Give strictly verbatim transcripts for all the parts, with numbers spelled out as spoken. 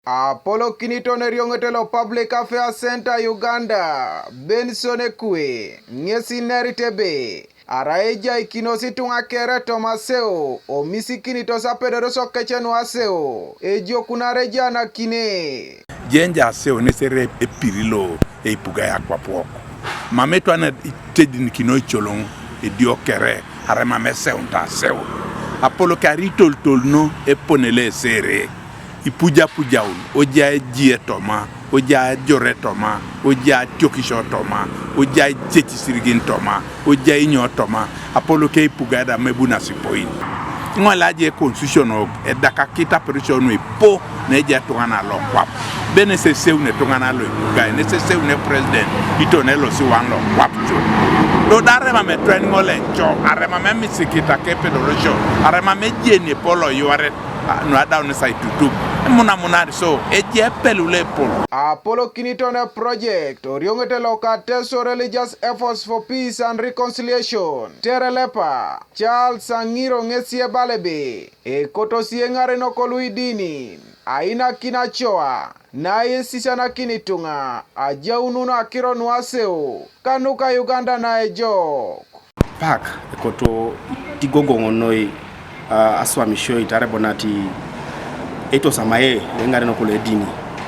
Apolokiniton erioŋet lo Public Affairs Center Uganda, Benson Ekwe, ŋes inerit ebe arai ejaikinos ituŋa kere toma aseo, omisikinitos apedorosio kec nu aseo, ejokunar ejanakine. Jenja aseo nes ere epiri lo eipugai akwap wok. Mam etwan itedinikino icoloŋ edio kere, arai mam eseunit aseo. Apolok arai itolitolino eponele esere. Ipujapujaun, ojai ejie toma, ojai ajore toma, ojai atiokisio toma, ojai icechisirigin toma, ojai inyo toma, apolok eipugai da mam ebuni asipoin. Iŋol aje constitution, edakakit aperusiot nu ipu neja etuŋanan lokwap. Be neseseun etuŋanan loipugai, neseseun epresident iton elosiwan lokwap cu. Do da arai mam etwan ŋol eco, arai mam emisikit akepedorosio, arai mam ejeni epol loyuaret, a, nu adaun sa aitutup. Emunamunar so, eje epelu loepol. Apolokiniton eproject orioŋete loka Teso Religious Efforts for Peace and Reconciliation, terelepa, Charles Aŋiro ŋesi ebala ebe, ekotosi eŋarenok luidinin ainakin acoa naesisianakin ituŋa ajaunun akiro nu aseo kanuka Uganda naejok. Pak ekoto itigogoŋ noi, a, aswamisio itarebo nati eitosamae eŋarenok luedini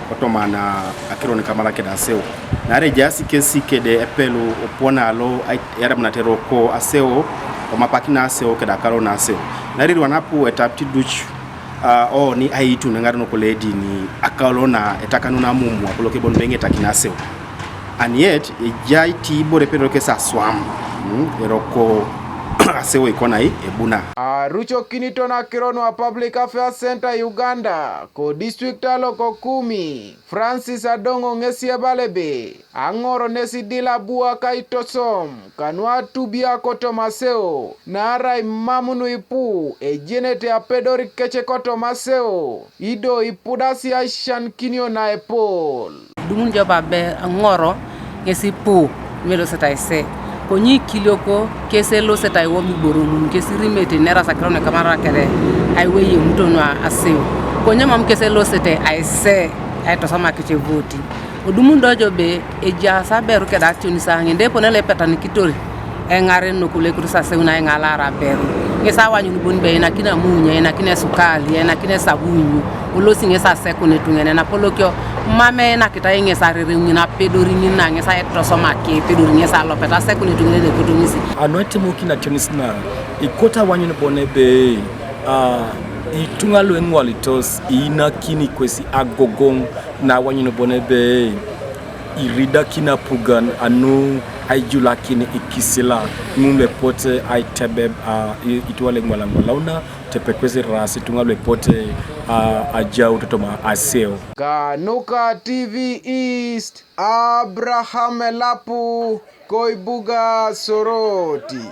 kotoma na akiro nu kamala keda aseo. Naarai ejaas kesi kede epelu opona lo ai-, iareb nat eroko aseo, omapakina aseo keda akalo na aseo. Naarai irwan apu etapit duc, a, oni aitun eŋarenok luedini akalo na etakanun amumu apolok ebon beŋetakina aseo. And yet, ejai ti ibore epedori kes aswam, mm, eroko aseo ikonai ebuna. Arucokiniton akiro nu a Public Affairs Center Uganda, ko district aloko Kumi, Francis Adoŋo ŋesi ebala ebe, aŋor nes idil abu akaitosom, kanu atubia kotoma aseo, naarai mam nu ipu ejenete apedori kec kotoma aseo, ido ipudasi aisisianakinio naepol. Dumun jo babe aŋor ŋesi ipu, mam elosete aise. Konye ikilioko kes elosete aiwom iboro ŋun, kes irimete neras akiro nu ekamanara kere aiwei emuto nu aseu. Konye mam kes elosete aise aitosoma kec evoti. Odumun do jo be ejaas aberu keda ationis aŋin, do epone lo epetanikitor eŋaren nu kule kutus aseu na iŋalar aberu. Ŋes awanyun bon be einakini amunyu, einakini esukali, einakini esabunyu, olosi ŋes asekun etuŋanan apolokio, mam einakit ai ŋes arereŋ ŋin apedori ŋin na ŋes aitosoma ke epedori ŋes alopet asekun etuŋanan ekoto ŋesi. Anu etemokin ationis na, ikot awanyun bon ebe, a, ituŋa lu eŋolitos iinakini kwesi agogoŋ na awanyun bon ebe, iridakin apugan anu aijulakin ikisila ŋun lu epote aitebeb, a, i-, ituŋa lu eŋwalaŋwalauna, tepe kwesi eraas ituŋa lu epote, a, ajau totoma aseo. Kanuka T V East, Abraham Elapu, koibuga Soroti.